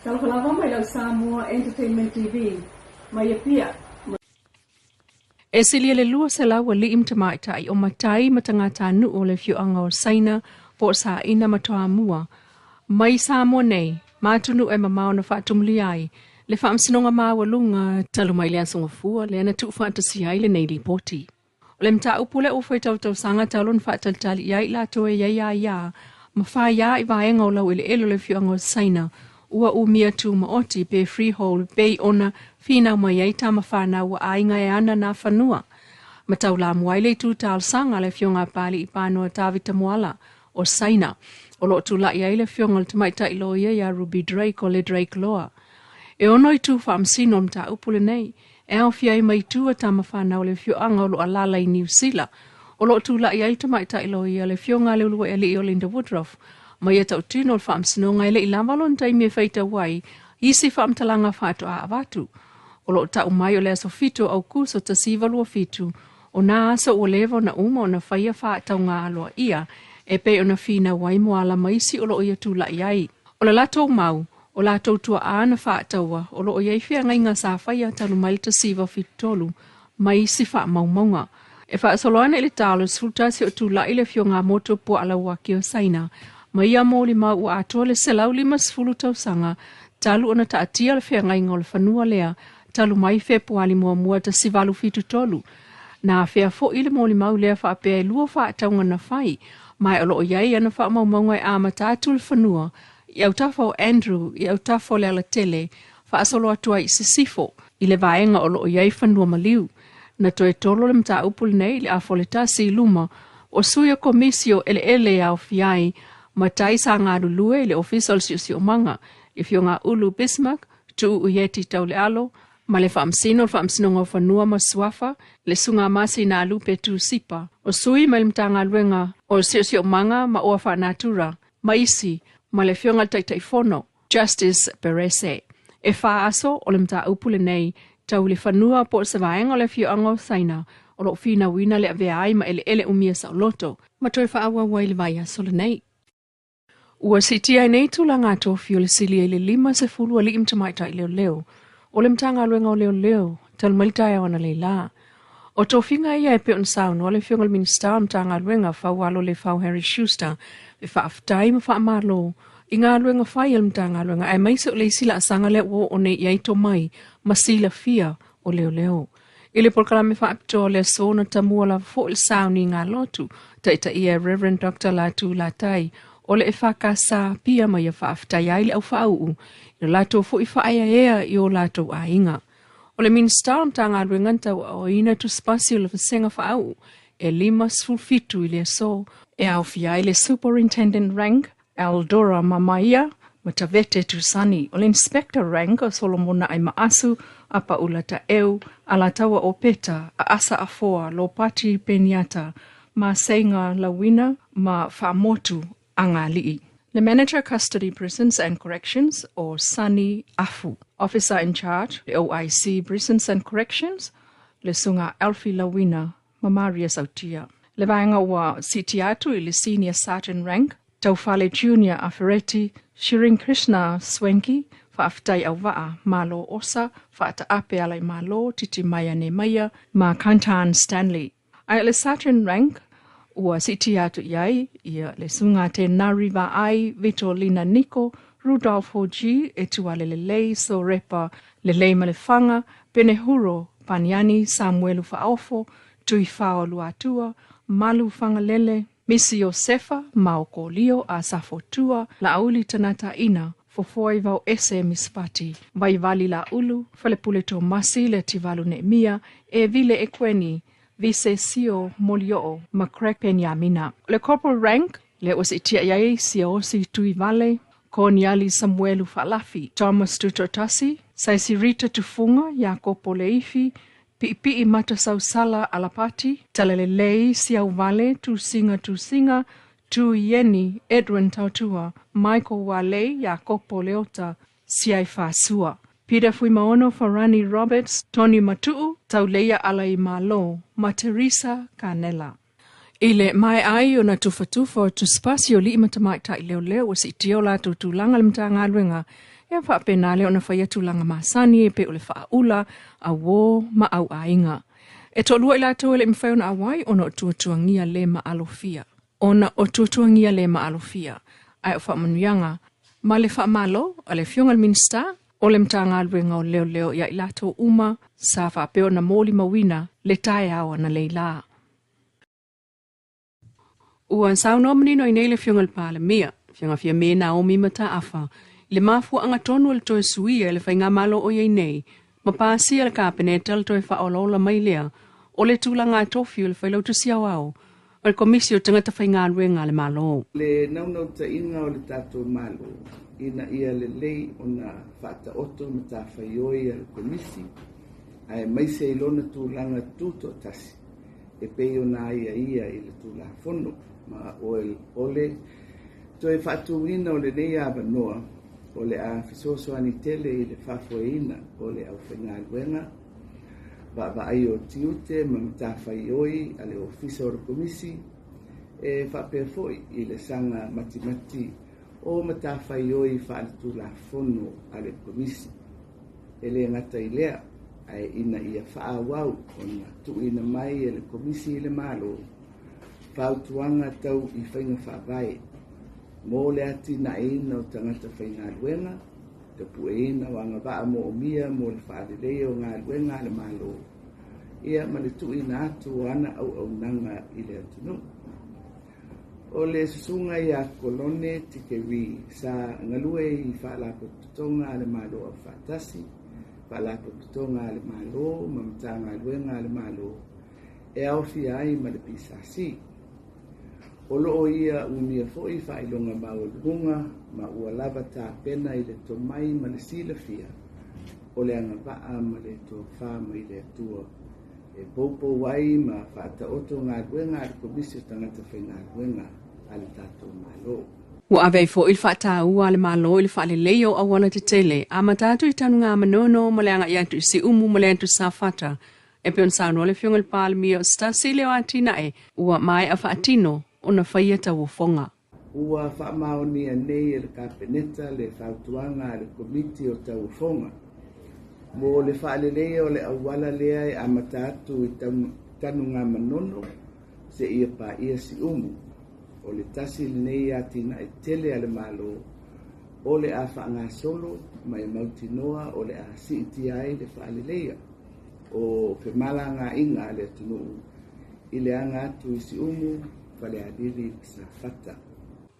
Talofa lava mai lau Samoa Entertainment TV mai Apia. E silia le 200 alii ma tamaitai o matai ma tagatanuu o le afioaga o Saina po o Saina ma Toamua mai Samoa nei ma atunuu e mamao na faatumulia ai le Faamasinoga Maualuga talu mai le Aso Gafua lea na tuufaatasia ai lenei lipoti. O le mataupu lea ua faitau tausaga talu ona faatalitali i ai i latou e i ai aia ma faia i vaega o laueleele o le afioaga o Saina ua umia tumaoti pe freehold pei ona finau mai ai tama fanau ua aiga e ana nā fanua. Ma taulamua ai le itu talosaga a le afioga a Papalii Panoa Tavita Moala o Saina o lo o tula'i ai le afioga o le tamaitai loia iā Ruby Drake o le Drake Law. E ono itu faamasino o le mataupu lenei e aofia ai ma itu a tama fanau o le afioaga o lo o alaala i Niu Sila o lo o tula'i ai le tamaitai loia le afioga a le Uluai Alii o Linda Woodruff ma ia tautino o le faamasinoga e le i lava lona taimi e faitau ai isi faamatalaga faatoa avatu. O lo o tau mai o le aso 7 o Aukuso 1927 o nā aso ua leva ona uma ona faia faatauga aloaia e pei ona finau ai Moala ma isi o lo o ia tula'i ai. O le latou mau, o latou tua'a na faataua o lo o i ai feagaiga sa faia talu mai le 1973 ma isi faamaumauga. E faasolo ana i le ta o le 11 o tula'i le afioga a Motu Puaalauaki o Saina ma ia molimau ua atoa le 150 tausaga talu ona taatia le feagaiga o le fanua lea talu mai Fepuali muamua 1873. Na afea fo'i le molimau lea faapea e lua faatauga na fai, ma o lo o i ai ana faamaumauga e amata atu le fanua i autafa o Andrew i autafa o le alatele faasolo atu ai i sisifo i le vaega o lo o i ai fanua maliu. Na toe tolo le mataupu lenei i le afa o le 1 i luma o sui o komisi o eleele e aofia ai matai sa galulue i le Ofisa o le Siosiomaga, le afioga Ulu Bismarck, Tuu Ieti Taulealo, ma le faamasino o le Faamasinoga o Fanua ma Suafa, le Susuga Masina Lupe Tusipa, o sui mai le Matagaluega o le Siosiomaga ma Oa Faanatura, ma isi, ma le afioga i le Taitaifono, Justice Perese. E fa aso o le mataupu lenei tau i le fanua po o se vaega o le afioaga o Saina o lo o finauina le avea ai ma eleele umia saoloto ma toe faaauau ai le vaiaso lenei. Ua siitia ai nei tulaga tofi o le silia i le 50 alii ma tamaitai leoleo o le Matagaluega o Leoleo talu mai le taeao analeila. O tofiga ia e pei ona saunoa le afioga i le Minisita o le Matagaluega Faualo Lefau Harry Schuster e faafetai ma faamalo i galuega fai a le Matagaluega aemaise o le isi laasaga lea ua oo nei i ai tomai ma silafia o leoleo. I le polokalame faapitoa o le aso na tamua lava fo'i le sauniga lotu taitaia e Reverend Dr. Latu Latai o le EFKS pia ma ia faafetai ai le aufauu i lo latou fo'i faaeaea i o latou aiga. O le Minisita o le Matagaluega na tauaaoina tusipasi o le vasega faauu e 57 i le aso e aofia ai le Superintendent Rank Eldora Mamaia ma Tavete Tusani, o le Inspector Rank o Solomona Aimaasu Apaula Taeu Alataua o Peta a Asa Afoa Lopati Peniata ma Seiga Lauina ma Faamotu Agalii. Le Manager Custody Prisons and Corrections o Sunny Afu. Officer in Charge le OIC Prisons and Corrections le Susuga Alfie Lauina ma Maria Sautia. Le vaega ua siitia atu i le Senior Sergeant Rank Taufale Junior Afereti Shirin Krishna Swanky Faafetai Auvaa Malo Osa Faataape Ala i Malo Titi Maia Nemaia ma Kantan Stanley. Ae le Sergeant Rank ua siitia atu i ai ia le Susuga Te Nari Vaai Vito Lina Niko Rudolph Hoji e Tuale Lelei Sorepa Lelei Malefaga Penehuro Paniani Samuelu Faaofo Tuifao Luatua Malu Fagalele Misi Iosefa Maokolio a Safotua Laauli Tanataina Fofoa i Vao Ese Mispati Vaivali Laulu Falepule Tomasi le Tivalu Neemia e Vile Ekweni Vise Sio Molio'o ma Craig Penyamina. Le Corporal Rank le ua siitia i ai Siaosi Tuivale Koniali Samuelu Faalafi Thomas Tutotasi Saisirita Tufunga Iakopo Leifi Piipii Mata Sausala Alapati Talalelei Siauvale Tusinga Tusinga Tuieni Edwin Tautua Michael Wale Iakopo Leota Siai Fasua Peter Fuimaono Farani Roberts Tony Matu'u Tauleia Alai Malo ma Teresa Canela. I le maea ai ona tufatufa o tusipasi o alii ma tamaitai leoleo ua siitia o latou tulaga i le Matagaluega, ia faapena lea ona faia tulaga masani e pei o le faaula, auō ma auaiga. E toalua i latou e le i mafai ona auai ona o tuatuagia le maalofia. Ona o tuatuagia le maalofia. Ae o faamanuiaga ma le faamalo a le Afioga i le Minisita o le Matagaluega o Leoleo ia i latou uma sa faapea ona molimauina le taeao analeila. Ua saunoa manino ai nei le Afioga i le Palemia, Afioga Fiame Naomi Mataafa, i le mafuaaga tonu o le toe suia e le faigamalo o i ai nei, ma pasia e le Kapeneta le toe faaolaola mai lea o le tulaga tofi o le Failautusi Aoao o le Komisi o Tagata Faigaluega a le Malo. Le naunautaiga o le tatou Malo ina ia lelei ona faataoto matafaioi a le Komisi aemaise i lona tulaga tutoatasi e pei ona aiaia i le Tulafono ma o le toe faatuina o lenei avanoa o le a fesoasoani tele i le faafoeina o le aufaigaluega vaavaai o tiute ma matafaioi a le Ofisa o le Komisi e faapea foi i le saga matimati o matafaioi faaletulafono a le Komisi. E le gata i lea, ae ina ia faaauau ona tuuina mai e le Komisi i le Malo fautuaga tau i faiga faavae mo le atinaeina o tagata faigaluega, tapueina o agavaa moomia mo le faaleleia o galuega a le Malo, ia ma le tuuina atu o ana auaunaga i le atunuu. O le susuga ia Kolone Tikeri sa galue i Faalapotopotoga a le Malo Aufaatasi, Faalapotopotoga a le Malo ma Matagaluega a le Malo e aofia ai ma le PSC. O loo ia umia foi faailoga maualuluga ma ua lava tapena i le tomai ma le silafia o le agavaa ma le tofa mai le Atua e poupou ai ma faataoto galuega a le Komisi o Tagata Faigaluega a le tatou Malo. Ua ave ai foi le faataua a le Malo i le faaleleia o auala tetele, amata atu i Tanugamanono ma le agai atu i Siumu ma le atu Safata. E pei ona saunoa le Afioga i le Palemia o se tasi lea o atinae ua maea faatino ona faia tauofoga. Ua faamaonia nei e le Kapeneta le fautuaga a le Komiti o Tauofoga mo le faaleleia o le auala lea e amata atu i Tanugamanono seia paia Siumu. O le tasi lenei atinae tele a le Malo o le a faagasolo ma e mautinoa o le a siitia ai le faaleleia o femalagaaiga a le atunuu i le aga atu i Siumu, Falealili ma Safata.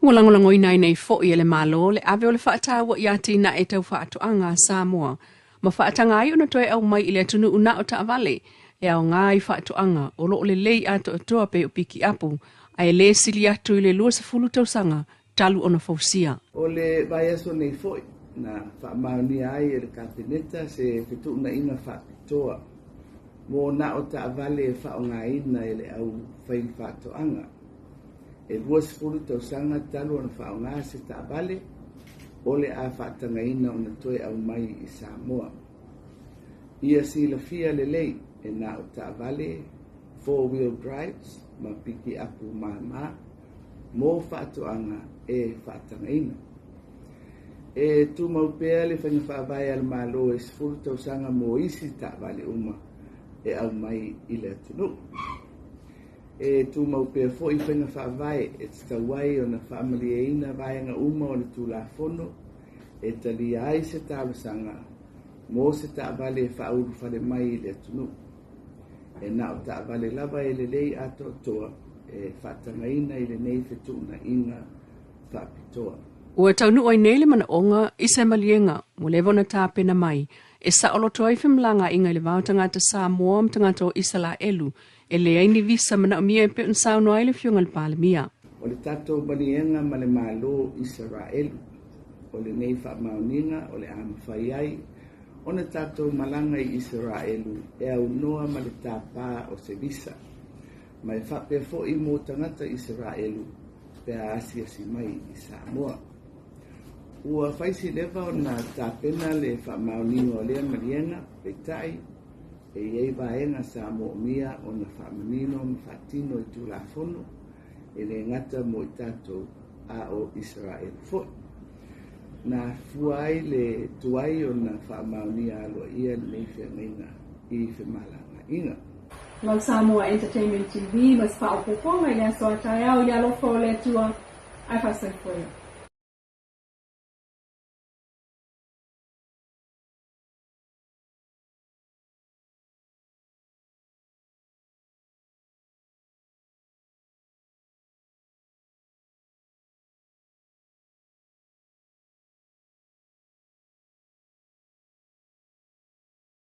Ua lagolagoina ai nei foi e le Malo le ave o le faataua i atinae tau faatoaga a Samoa ma faataga ai ona toe aumai i le atunuu na o taavale e aoga i faatoaga o loo lelei atoatoa pei o pikiapu ae le sili atu i le 20 tausaga talu ona fausia. O le vaiaso nei foi na faamaonia ai e le Kapeneta se fetuunaiga faapitoa mo na o taavale e faaaogaina e le au faifaatoaga. E 20 tausaga talu ona faaaoga se taavale o le a faatagaina ona toe aumai i Samoa. Ia silafia lelei e na o taavale four-wheel drives ma pikiapu māmā mo faatoaga e faatagaina. E tumau pea le faiga faavae a le Malo e 10 tausaga mo isi taavale uma e aumai i le atunuu. E tumau pea foi faiga faavae e tatau ai ona faamalieina vaega uma o le Tulafono e talia ai se talosaga mo se taavale e faaulufale mai i le atunuu. E na o taavale lava e lelei atoatoa e faatagaina i lenei fetuunaiga faapitoa. Ua taunuu ai nei le manaoga i se maliega ua leva ona tapena mai e saoloto ai femalagaaiga i le va o tagata Samoa ma tagata o Isalaelu e leai ni visa manaomia e pei ona saunoa ai le Afioga i le Palemia. O le tatou maliega ma le Malo Isaraelu o lenei faamaoniga o le a mafai ai ona tatou malaga i Isaraelu e aunoa ma le tāpā o se visa, ma e faapea foi mo tagata Isaraelu pe a asiasi mai i Samoa. Ua faisi leva ona tapena le faamaoniga o lea maliega, peitai e i ai vaega sa moomia ona faamanino ma faatino i Tulafono e lē gata mo i tatou a o Isaraelu foi. Na afua ai le tuai ona faamaonia aloaia lenei feagaiga i femalagaaiga. Lau Samoa Entertainment TV ma se faaopoopoga i le aso a taeao i le alofa o le Atua, ae faasoifua ia.